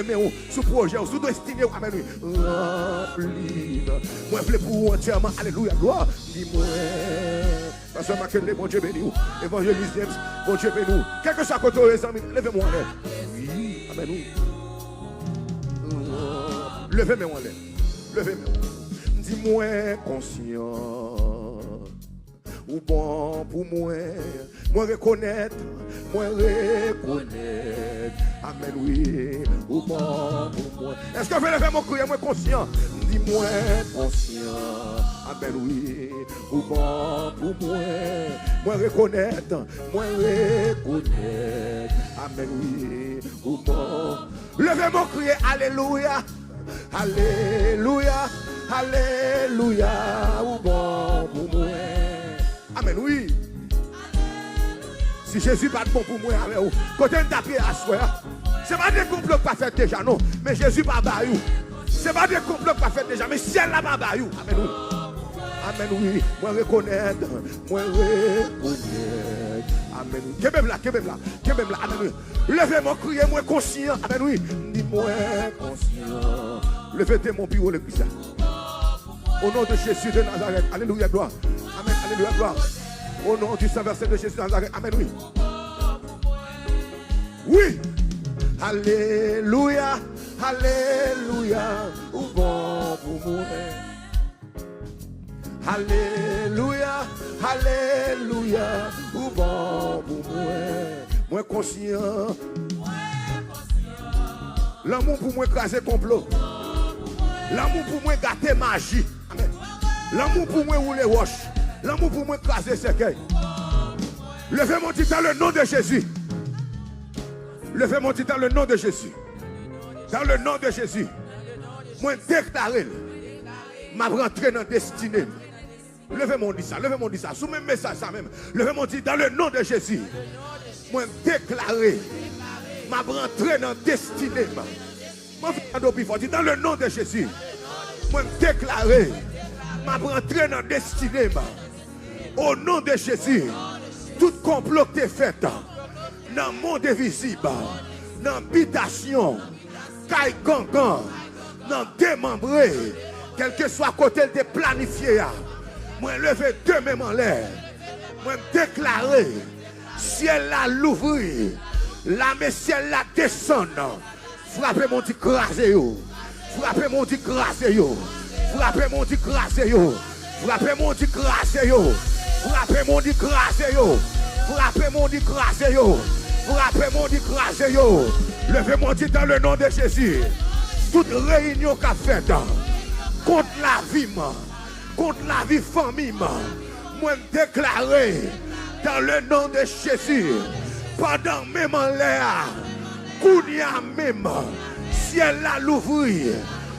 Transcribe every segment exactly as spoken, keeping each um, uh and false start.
men w sou pwojè w, sou destine w. Amèn, wi. Ranpli m. Mwen vle pou ou antyèman. Alelouya, glwa. Di mwen. Pastè Makele, Bondye beni w. Evanjelis James, Bondye beni w. Kèlkeswa kote w ye, zanmi, leve men w anlè. Wi, amèn, wi. Leve men w anlè. Leve men w. Di mwen konsyan. Ou bon pou mwen. Mwen rekonèt, mwen rekonèt. Amèn, wi, ou bon pou mwen. Èske w vle leve men w kriye, mwen konsyan? Di mwen konsyan. Amèn, wi, ou bon pou mwen. Mwen rekonèt, mwen rekonèt. Amèn, wi, ou bon. Leve men w kriye, alelouya. Alelouya, alelouya, ou bon pou mwen. Amèn, wi. Si Jezi pa t bon pou mwen avè w, kote n t ap ye aswè a? Se pa de konplo k pa fèt deja, non, men Jezi pa bay ou. Se pa de konplo k pa fèt deja, men syèl la pa bay ou. Amèn, wi. Amèn, wi. Mwen rekonèt, mwen rekonèt. Amèn, wi. Kenbe m la, kenbe m la, kenbe m la. Amèn, wi. Leve men w kriye, mwen konsyan. Amèn, wi. Di mwen konsyan. Leve de men w pi wo, legliz la. Au nom de Jésus de Nazareth. Alelouya, glwa. Amèn, alelouya, glwa. Au nom du sang versé de Jésus de Nazareth. Amèn, wi. Wi. Alelouya, alelouya. Ou bon pou mwen. Alelouya, alelouya, ou bon pou mwen. Mwen konsyan. Lanmou pou mwen kraze konplo. Lanmou pou mwen gate maji. Amèn. Lanmou pou mwen woule wòch. Lanmou pou mwen kraze sèkèy. Leve men w di, dans le nom de Jésus. Leve men w di, dans le nom de Jésus. Dans le nom de Jésus. Mwen deklare l. M ap rantre nan destine m. Leve men w di sa, leve men w di sa. Sou menm mesaj sa menm. Leve men w di, dans le nom de Jésus. Mwen deklare. M ap rantre nan destine m. Mwen vin tande w pi fò. Di, dans le nom de Jésus. Mwen deklare. M ap rantre nan destine m. Au nom de Jésus. Tout konplo k te fèt nan mond envizib, nan bitasyon, kay gangan, nan demanbre, kèlkeswa kote l te planifye a, mwen leve de men m anlè, mwen deklare, syèl la louvri, lame syèl la desann, frape men w di kraze yo, frape men w di kraze yo, frape men w di kraze yo. Frape men w di kraze yo. Frape men w di kraze yo. Frape men w di kraze yo. Frape men w di kraze yo. Leve men w di dans le nom de Jésus. Tout reyinyon k ap fèt kont lavi m, kont lavi fanmi m, mwen deklare dans le nom de Jésus. Pandan men m anlè a, kounye a menm, syèl la louvri.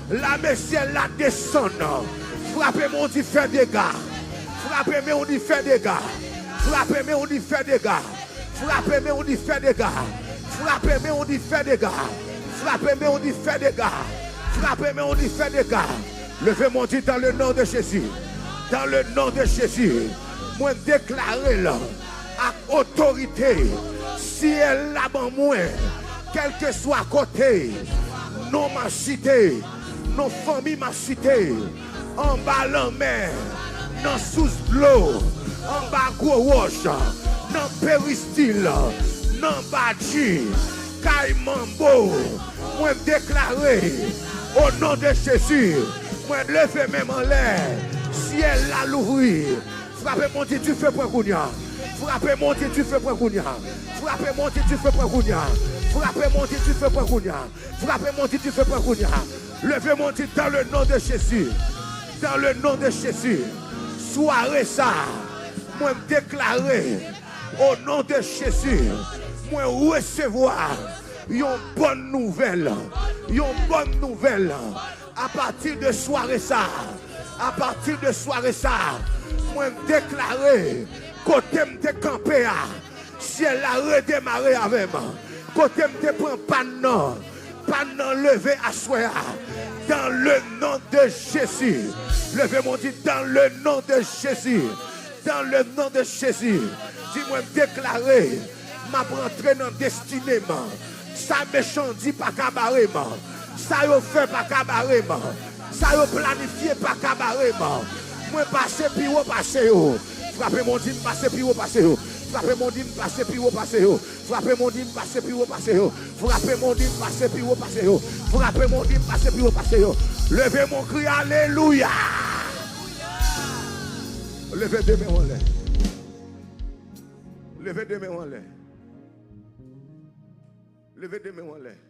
Lame syèl la desann. Frape men w di fè dega. Frape men w di fè dega. Frape men w di fè dega. Frape men w di fè dega. Frape men w di fè dega. Frape men w di fè dega. Frape men w di fè dega. Leve men w di dans le nom de Jésus. Dans le nom de Jésus. Mwen deklare l ak otorite syèl la ban mwen. Kèlkeswa kote non m ap site, non fanmi m ap site, anba lanmè, nan sous dlo, anba gwo wòch, nan peristil, nan badji, kay manbo, mwen deklare, o non de Jezi, mwen leve men m anlè, syèl la louvri, frape men w di dife pran kounye a, frape men w di dife pran kounye a, frape men w di dife pran kounye a, frape men w di dife pran kounye a. Frape men w di dife pran kounye a. Leve men w di dans le nom de Jésus. Dans le nom de Jésus. Sware sa, mwen deklare, o non de Jezi, mwen resevwa yon bòn nouvèl. Yon bòn nouvèl. Apati de sware sa, apati de sware sa, mwen deklare kote m te kanpe a, syèl la redemare avè m. Kote m te pran pàn nan, pàn nan leve aswè a. Dans le nom de Jésus. Leve men w di dans le nom de Jésus. Dans le nom de Jésus. Di mwen deklare, m ap rantre nan destine m. Sa mechan di pa ka bare m. Sa yo fè pa ka bare m. Sa yo planifye pa ka bare m. Mwen pase pi wo pase yo. Frape men w di m pase pi wo pase yo. Frape men w di m pase pi wo pase yo. Frape men w di m pase pi wo pase yo. Frape men w di m pase pi wo pase yo. Frape men w di m pase pi wo pase yo. Leve men w kri alelouya. Leve de men w anlè. Leve de men w anlè. Leve de men w anlè.